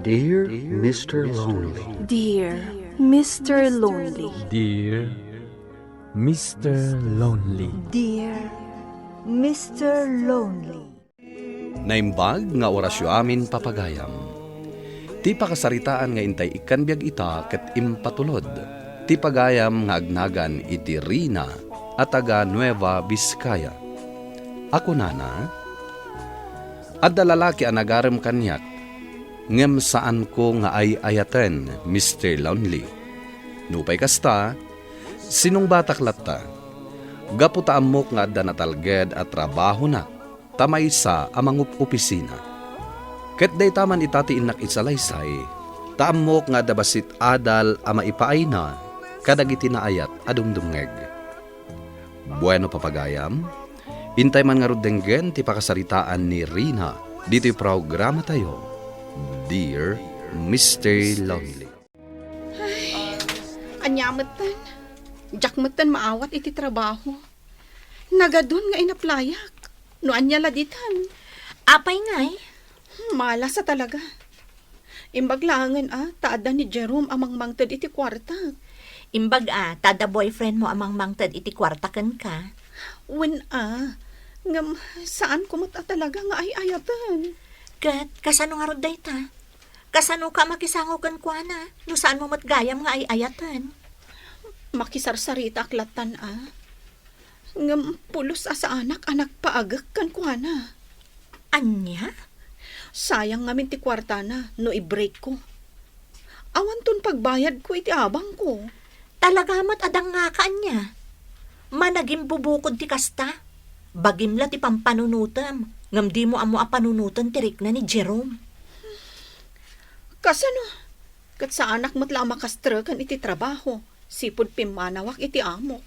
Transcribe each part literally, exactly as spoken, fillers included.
Dear Mister Lonely. Dear Mister Lonely. Dear Mister Lonely. Dear Mister Lonely. Naimbag nga orasyo amin, papagayam. Ti pakasaritaan nga intay ikkan biag ita ket impatulod ti pagayam nga agnagan iti Rina a taga Nueva Vizcaya. A kunana, "Adda lalaki a nagarem kaniak, ngem saanko nga ay-ayaten, Mister Lonely. Nupay kasta, sinungbatak latta, gapu ta ammok nga adda natalged a trabahonak ta maysa a mangup-opisina. Ket dayta man ita ti innak isalaysay, ta ammok nga adda bassit adal a maipaayna kadagiti naayat a dumdumngeg." Bueno, papagayam, intay man ngarud denggen ti pakasaritaan ni Rina ditoy programatayo, Dear Mister Lonely. Ay, ania metten? Diak metten maawat iti trabaho. Nagadun nga inaplayak. No ania la ditan? Apay ngay? Hmm, malas a talaga. Imbag laengen a, ta adda ni Jerome a mangmangted iti kuarta. Imbag a, ta adda boyfriend mo a mangmangted iti kuarta kenka. Wen a, ngem saanko met a talaga nga ay-ayaten. Ket kasano ngarud dayta? Kasano ka makisango kenkuana no saan mo met gayam nga ay-ayaten? Makisarsaritaak lattan a. Ngem pulos a saanak a nagpaagek kenkuana. Ania? Sayang ngamin ti kuartana no i-break ko. Awanton pagbayadko iti abangko. Talaga met a dangngaka ania? Managimbubukod ti kasta. Bagim la ti pampanunotem, ngem dimo ammo a panunoten ti rikna ni Jerome. Kasano? Ket saanak met la a makastreken iti trabaho, sipud pimmanawak iti amok.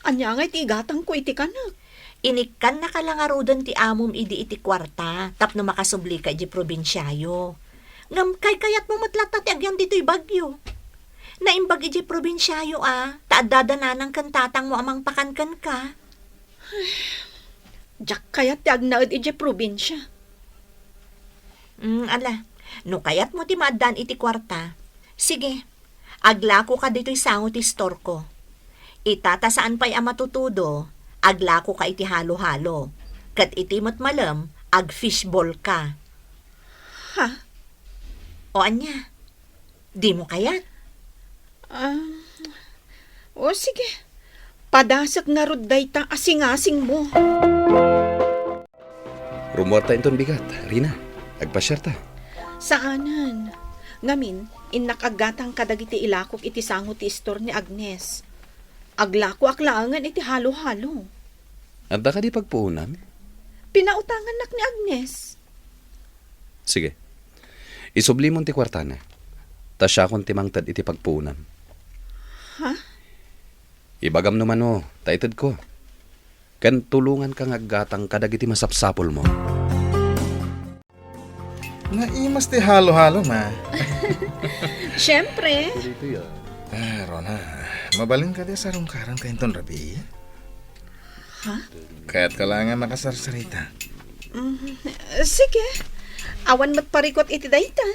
Ania ngay ti igatangko iti kanek? Inikkannaka la ngaruden ti amom idi iti kuarta tapno makasublika idiay probinsiayo. Ngem kaykayatmo met latta ti agyan ditoy Baguio. Naimbag idiay probinsiayo a, ta adda da nanang ken tatangmo a mangpakan kenka. Diak kayat ti agnaed idiay probinsia. Mm, ala, no kayatmo ti maaddaan iti kuarta, sige, aglakoka ditoy sango ti istorko. Ita ta saan pay a matutudo, aglakoka iti halo-halo. Ket iti met malem, agfishball ka. Ha? O ania? Dimo kayat? Ah, o sige. Padasek ngarud dayta a singasingmo. Rummuarta inton bigat, Rina. Agpasiarta. Saanen. Ngamin, innak aggatang kadagiti ilakok iti sango ti istor ni Agnes. Aglakoak laengen iti halo-halo. Adda kadi pagpuonam? Pinautangannak ni Agnes. Sige. Isublimon ti kuartana. Ta siakon ti mangted iti pagpuonam. Ha? Ibagam no mano, ta itedko. Ken tulonganka nga aggatang kadagiti masapsapulmo. Naimas ti halo-halo, ma. Siempre. Ah, Rona, mabalin kadi a sarungkaranka inton rabii? Ha? Kayatka la nga makasarsarita. Mm, sige. Awan met parikut iti dayta.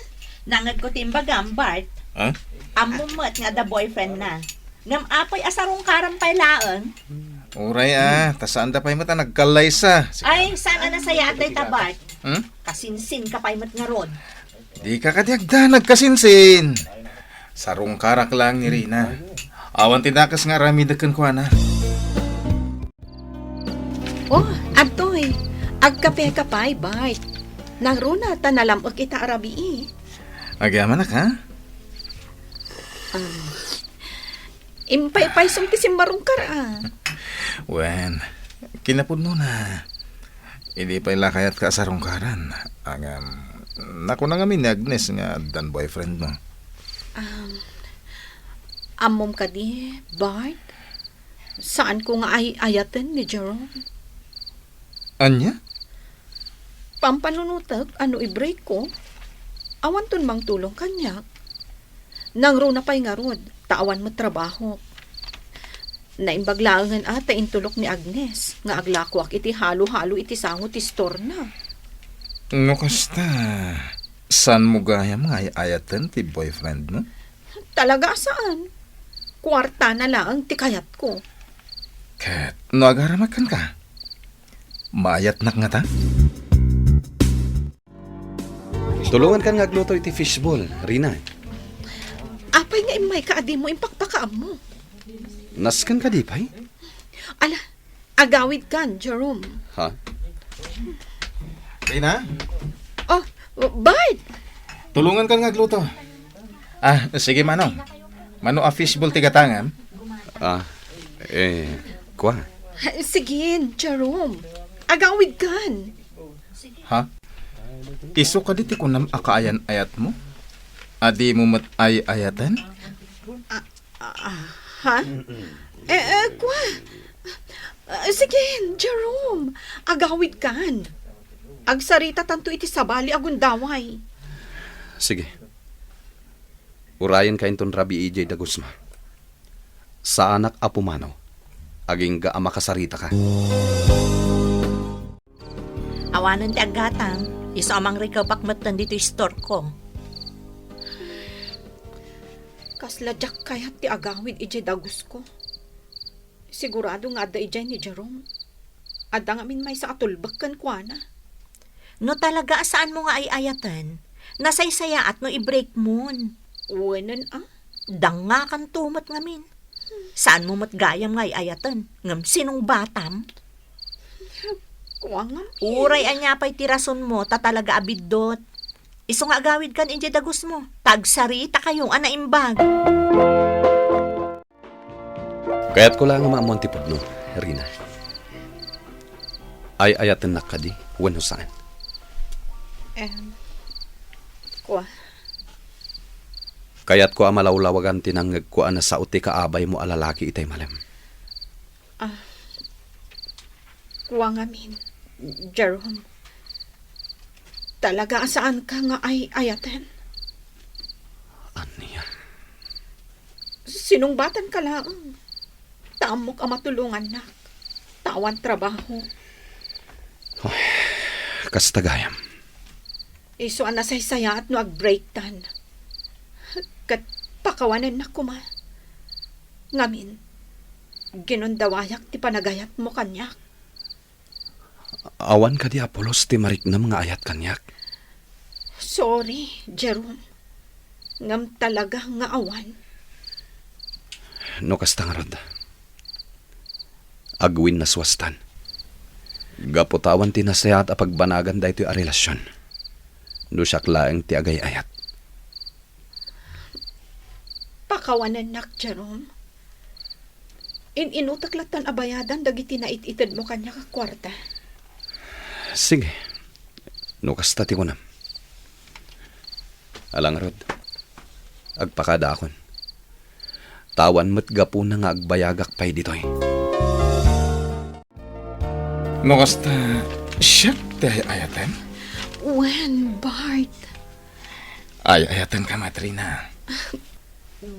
Nangngegko ti imbagam, Bart. Ha? Ammom met nga adda boyfriend na. Ngem apay a sarungkaran pay laeng? Uray a, ta saanda pay met a nagkallaysa. Ay, saan a nasayaat dayta, Bart? Hmm? Kasinsinka pay met ngarud. Dika kadi agdanag kasinsin. Sarungkarak laeng ni Rina. Awan ti dakes nga aramidek kenkuana. Oh, adtoy. Agkapeka pay, Bart. Nangruna ta nalam-ek ita a rabii. Agyamanak, ha? Ah, impaypaysom ti simmarungkar, ah. Wen, kinapudnona. Idi pay la kayatka a sarungkaran. Ngem, nakuna ngamin ni Agnes nga addan boyfriend mo. Um, ammom kadi, Bart? Saanko nga ay-ayaten ni Jerome. Ania? Pampanunotek a no i-break ko, awanton mangtulong kaniak. Nangruna pay ngarud, ta awan met trabahok. Naimbag laengen a ta intulok ni Agnes nga aglakoak iti halo-halo iti sango ti istorna. No kasta, Saanmo gayam nga ay-ayaten ti boyfriend mo? Talaga a saan. Kuartana laeng ti kayatko. Ket no agaramak kenka, maayatnak ngata? Tulongankan nga agluto iti fishball, Rina. Apay nga immayka a dimo impakpakaammo? Nasken kadi pay? Ala, agawidkan, Jerome. Ha? Rina? Oh, Bart! Tulongankan nga agluto. Ah, sige, Manong. Mano a fishball ti gatangam? Ah, eh, kua. Sige, Jerome. Agawidkan. Ha? Isu kadi ti kunam a kaayan-ayatmo? A dimo met ay-ayaten? Ah, ah, ha? Eh, eh, kua? Ah, sige, Jerome, agawidkan. Agsaritatanto iti sabali a gundaway. Sige. Urayenka inton rabii idiay dagusmo. Saanak a pumanaw, agingga a makasaritaka. Awanen ti aggatang, isu a mangrikepak metten ditoy store ko. Kasla diak kayat ti agawid idiay dagusko. Sigurado nga adda idiay ni Jerome. Adda ngamin maysa a tulbek kenkuana. No talaga a saanmo nga ay-ayaten, nasaysayaat no i-break mon. Wenen a? Dangngakanto met ngamin. Saanmo met gayam nga ay-ayaten, ngem sinungbatam? Kua ngamin. Uray ania pay ti rasonmo, ta talaga a biddut. Isu nga agawidkan idiay dagusmo, ta agsaritakayo a naimbag. Kayatko laeng a maammoan ti pudno, Rina. Ay-ayatennak kadi wenno saan? Em, kua. Kayatko a malawlawagan ti nangngegko a nasao ti kaabaymo a lalaki itay malem. Ah, kua ngamin, Jerome. Talaga a saanka nga ay-ayaten? Ania? Sinungbatanka laeng. Ta ammok a matulongannak. Ta awan trabaho. Ay, kasta gayam. Isu a nasaysayaat no agbreaktan. Ket pakawanennak koma. Ngamin, ginundawayak ti panagayatmo kaniak. Awan kadi a pulos ti mariknam nga ayat kaniak? Sorry, Jerome. Ngem talaga nga awan. No kasta ngarud, agwinnasuastan. Gapu ta awan ti nasayaat a pagbanagan daytoy a relasion. No siak laeng ti agay-ayat. Pakawanennak, Jerome. In-inutek lattan a bayadan dagiti nait-itedmo kaniak a kuarta. Sige. No kasta ti kunam. Ala ngarud, agpakadaakon. Ta awan met gapuna nga agbayagak pay ditoy. No kasta, siak ti ay-ayaten? Wen, Bart. Ay-ayatenka met, Rina.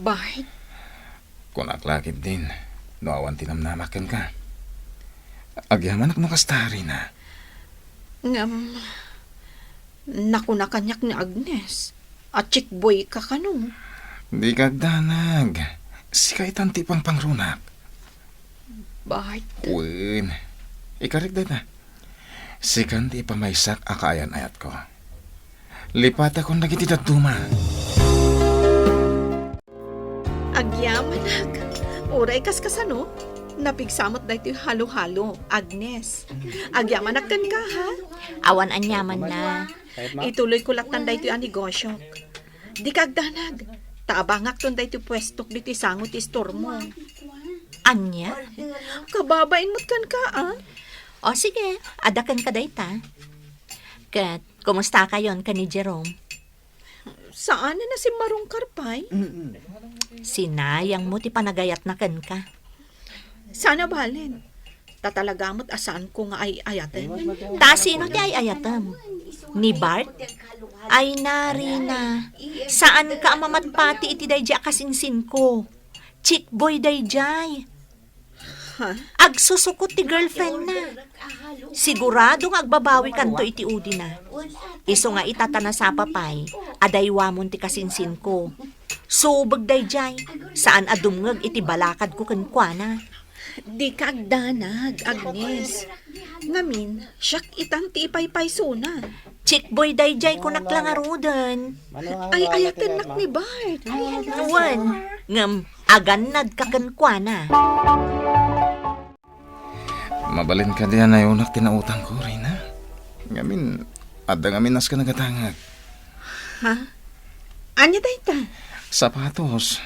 Bart? Kunak la ketdin, no awan ti namnamak kenka. Agyamanak no kasta, Rina. Ngem, nakuna kaniak ni Agnes a chickboyka kano. Dika agdanag. Sika itan ti pangpangrunak. Bart. Wen. Ikarik dayta. Sikan ti ipamaysak a kaayan-ayatko. Lipatakon dagiti dadduma. Agyamanak. Uray kaskasano, napigsa met daytoy halo-halo, Agnes. Agyamanak kenka, ha? Awan aniamanna. Ituloyko lattan daytoy a negosyok. Dika agdanag. Ta abangakton daytoy puestok ditoy sango ti istormo. Ania? Kababain met kenka, a? O sige, adda kenka dayta. Ket, kumustakayon ken ni Jerome? Saanen a simmarungkar pay. Sinayangmo ti panagayatna kenka. Saan a balen. Ta talaga met a saanko nga ay-ayaten. Ta sino ti ay-ayatem? Ni Bart? Ay, Rina, saanka a mamatpati iti daydiay a kasinsinko. Chickboy daydiay. Ha? Agsusukot ti girlfriendna. Sigurado nga agbabawikanto iti udina. Isu nga ita ta nasapa pay, adaywamon ti kasinsinko. Subeg daydiay, saan a dumngeg iti balakadko kenkuana. Dika agdanag, Agnes. Ngamin, siak itan ti ipaypaysona. Chickboy daydiay kunak la ngaruden. Ay, ayatennak ni Bart. Wen, ngem agannadka kenkuana. Mabalin kadi a nayonak ti nautangko, Rina? Ngamin, adda ngamin nasken a gatangek. Ha? Ania dayta? Sapatos.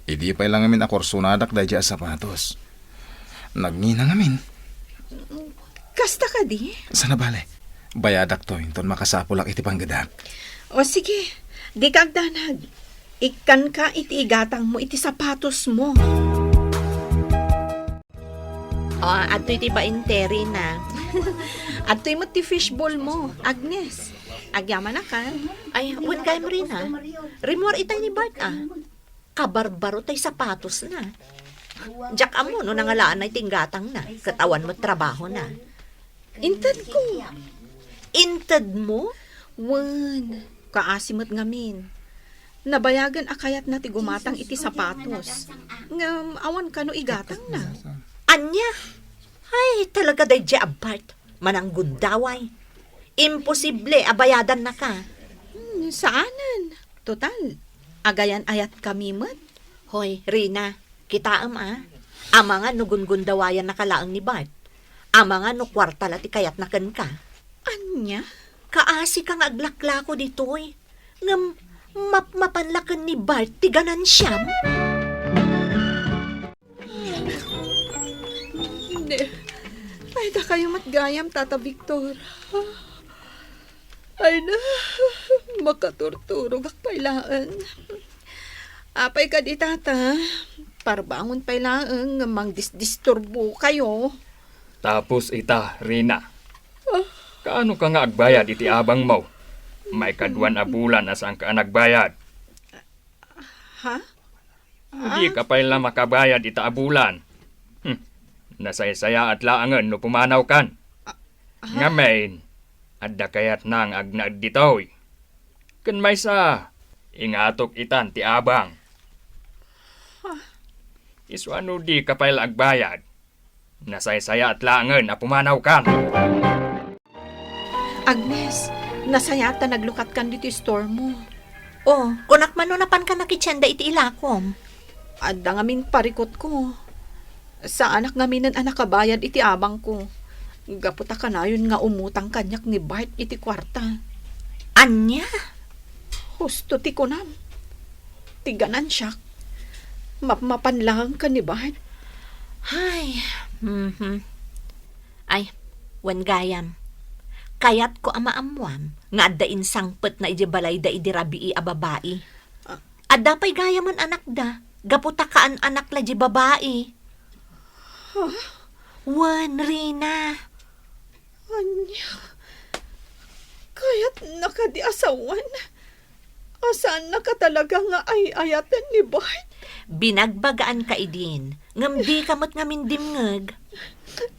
Idi pay la ngamin a kursonadak daydiay a sapatos. Nagngina ngamin. Kasta kadi? Saan a bale. Bayadakto inton makasapulak iti panggedak. O sige, dika agdanag. Ikkanka iti igatangmo iti sapatosmo. O, adtoy ti bainte, Rina. Adtoy met ti fishball mo, Agnes. Agyamanak, a. Ay, wen gayam, Rina. Rimmuar itay ni Bart, a. Kabarbaro tay sapatosna. Diak ammo no nangalaanna iti inggatangna, ket awan met trabahona. Intedko. Intedmo? Wen, kaasi met ngamin. Nabayagen a kayatna ti gumatang iti sapatos. Ngem awan kano igatangna. Ania? Ay, talaga daydiay a Bart. Mananggundaway. Imposible a bayadannaka. Hmm, saanen. Total, agayan-ayatkami met. Hoy, Rina, kitaem, a. Amangan no gungundawayannaka laeng ni Bart. Amangan no kuarta la ti kayatna kenka. Ania? Kaasika nga aglaklako ditoy. Ngem mapmapan la ken ni Bart ti ganansiam? Ne, ay, dakayo met gayam, Tata Victor. Ay na, makaturturogak pay laeng. Apay kadi, Tata? Parbangon pay laeng, mangdisdisturbo kayo. Tapos ita, Rina. Ah. Kaano ka nga agbayad iti abangmo? Maikaduan a bulan a saanka a nagbayad. Ha? Dika pay la makabayad ita a bulan. Hmm. Nasaysayaat laengen no pumanawkan. Ah, ha? Ngamin, adda kayatna nga agnaed ditoy. Ken maysa, ingatok itan ti abang. Ha? Isu a no dika pay la agbayad. Nasaysayaat laengen a pumanawkan. Agnes, nasayaat ta naglukatkan ditoy store mo. O, kunak man no napanka nakitienda iti ilakom. Adda ngamin parikutko. Saanak ngaminen a nakabayad iti abangko. Gapu ta kanayon nga umutang kaniak ni Bart iti kuarta. Ania? Husto ti kunam. Ti ganansiak, mapmapan laeng ken ni Bart. Ay, mhm. Ay, wen gayam. Kayatko a maammuam nga adda insangpetna idiay balayda idi rabii a babai. Ah. Adda pay gayamen anakda, gapu ta kaan-anak la di babai. Huh? Wen, Rina. Ania? Kayatna kadi a sawen? A saannaka talaga nga ay-ayaten ni Bart? Binagbagaanka idin, ngem dika met ngamin dimngeg.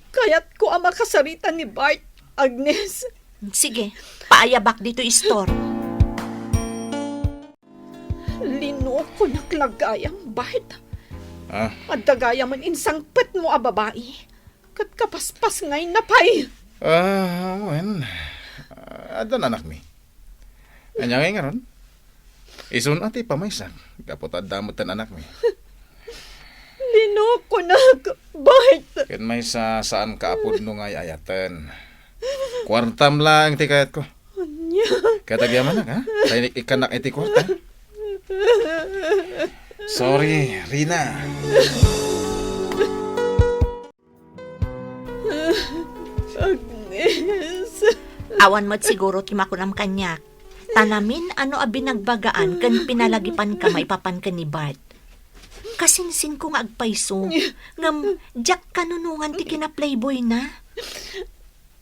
Kayatko a makasarita ni Bart, Agnes. Sige, paayabak ditoy store. Linokonak la gayam, Bart. Ah? Adda gayamen insangpetmo a babai. Ket kapaspasngayna pay. Ah, wen. Addan anakmi. Ania ngay ngarud? Isun a ti pamaysak, gapu ta adda met ti anakmi. Linokonak, Bart. Ket maysa, saanka a pudno nga ay-ayaten. Kuartam laeng ti kayatko. Ania? Ket agyamanak, ha? Ta ikkannak iti kuarta. Sorry, Rina. Agnes. Awan met siguro ti makunam kaniak. Ta namin-ano a binagbagaan ken pinalagipanka maipapan ken ni Bart. Kasinsinko nga agpayso, ngem diak kanunongan ti kinaplayboyna.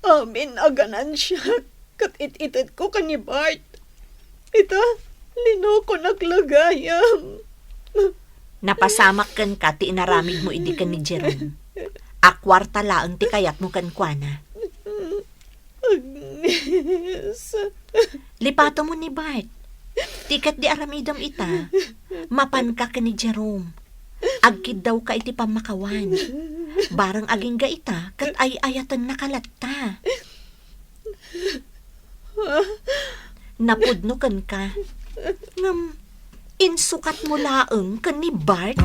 Amin a ganansiak ket it-itedko ken ni Bart. Ita, linokonak la gayam. Napasamak kenka ti inaramidmo idi ken ni Jerome. A kuarta laeng ti kayatmo kenkuana. Agnes. Lipatemmo ni Bart. Ti ket di aramidem ita, mapanka ken ni Jerome. Agkiddawka iti pammakawan. Bareng agingga ita, ket ay-ayatennaka latta. Napudno kenka. Ngem, insukatmo laeng ken ni Bart?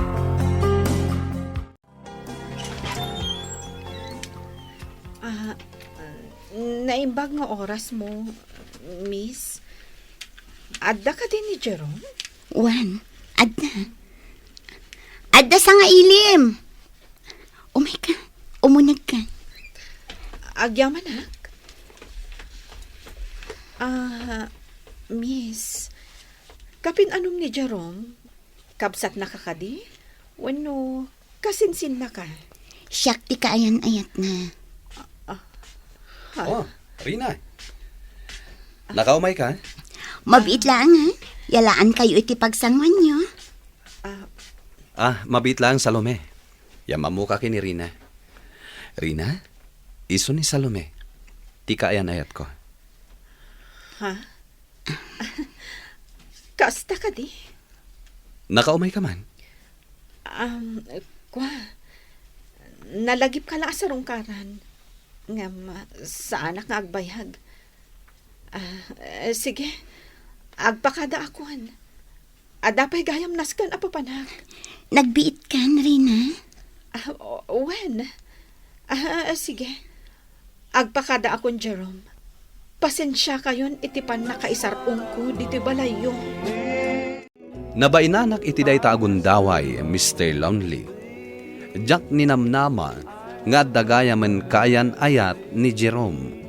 Ah, naimbag nga orasmo, miss. Adda kadi ni Jerome? Wen, adda. Adda sa nga ilim. Umayka, umunegka. Agyamanak? Ah, miss, kapin-anom ni Jerome? Kabsatnaka kadi? Wenno kasinsinnaka? Siak ti kaayan-ayatna. Ah, ha? Oh, Rina. Nakaumayka? Mabiit laeng, ha? Yalaankayo iti pagsanguanyo. Ah. Ah, mabiit laeng, Salome. Yammammoka ken ni Rina. Rina, isu ni Salome, ti kaayan-ayatko. Ha? Kasta kadi? Nakaumayka man? Um, kua, nalagipka la a sarungkaran. Ngem, saanak nga agbayag. Ah, eh, sige. Agpakadaakon. Adda pay gayam nasken a papanak. Nagbiitkan, Rina? Ah, o-, wen. Ah, sige. Agpakadaakon, Jerome. Pasensiakayon iti pannakaisar-ongko ditoy balayyo. Nabainanak iti dayta a gundaway, Mister Lonely. Diak ninamnama nga adda gayamen kaayan-ayat ni Jerome.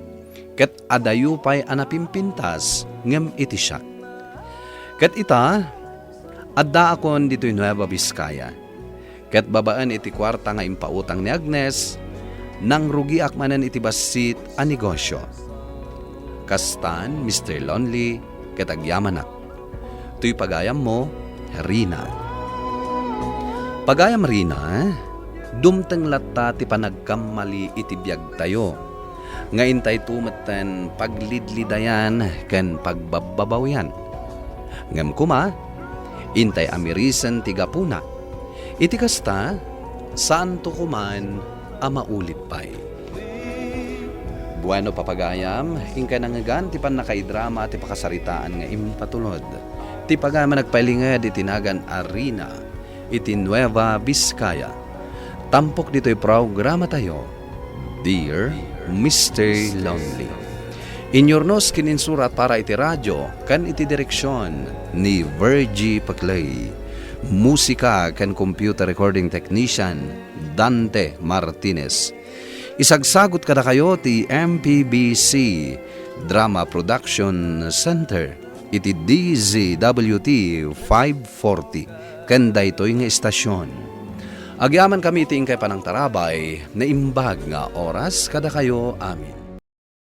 Ket adayo pay a napimpintas ngem iti siak. Ket ita, addaakon ditoy Nueva Vizcaya. Ket babaen iti kuarta nga impautang ni Agnes, nangrugiak manen iti bassit a negosio. Kastan, Mister Lonely, ket agyamanak. Toy pagayammo, Rina. Pagayam Rina, dumteng latta ti panagkammali iti biagtayo, nga intayto metten paglidlidayan ken pagbabbabawian. Ngem koma, intay a mirisen ti gapuna. Iti kasta, saanto koman a maulit pay. Bueno, papagayam, inkay nangngegan ti pannakaidrama ti pakasaritaan nga impatulod. Ti pagayam a nagpailinged iti nagan a Rina iti Nueva Vizcaya. Tampok ditoy programatayo, Dear Mister Lonely. Inyurnos ken insurat para iti radio ken iti direksion ni Virgie Paclay. Musika ken computer recording technician, Dante Martinez. Isagsagut kadakayo ti M P B C Drama Production Center iti D Z W T five forty ken daytoy nga istasyon. Agyamankami iti inkay panangtarabay, naimbag nga oras kadakayo amin.